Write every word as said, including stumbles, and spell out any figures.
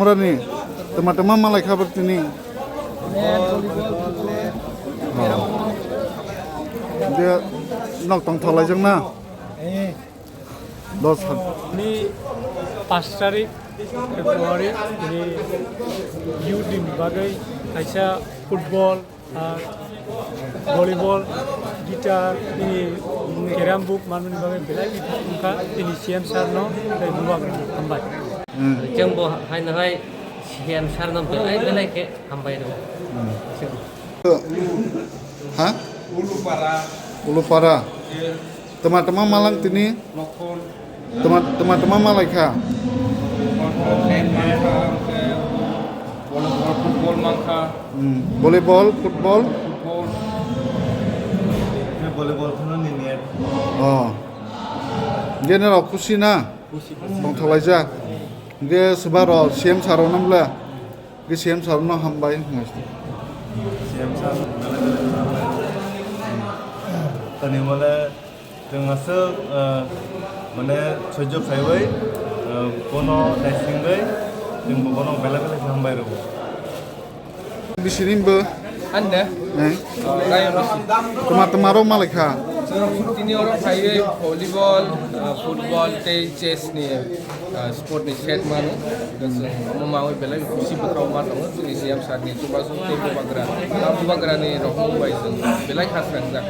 Murani tama tama malai khabar tini. Dia nok tong tholai jeng na. Dos. Ni pas tarik February ni youth ni bagwi kaisa football, ah, volleyball, guitar, ni carrom board manmani bagwi belai wngkha tini C M sir no tei bubagra no hambai. Hmm. Chwng bo haino hai C M sir no belai belai khe hambai rw. Hmm. Ha? Ulupara. Ulupara. Tama tama malang tini. Tama tama tama malai kha. Volleyball, football mankha. Hmm. Volleyball, football. Football. Volleyball kheno nini. Oh. General khusi na? Khusi, khusi. Tongthalaijak. Ge swbaro C M sir rok nang bla? Ge C M sir no hambai hwnwi. C M sir no belai belai hambai. Tani mole chwng aswk, ah, mane sojok khaiwi, ah, bono naisingwi chwng bo bono belai belai khe hambai rwo. Bisining bo? Ande? Eh? Rayon Bisi. Tama tama rok malai kha? Chwng tini oro khaiwi volleyball, ah, football tei chess ni, ah, sport ni set mano. Omo mawi belai khusi bwkhao ma tongo chini C M sir ni chubachu tei bubagra. Ah, bubagra ni rohormung bai chwng belai khasrangjak.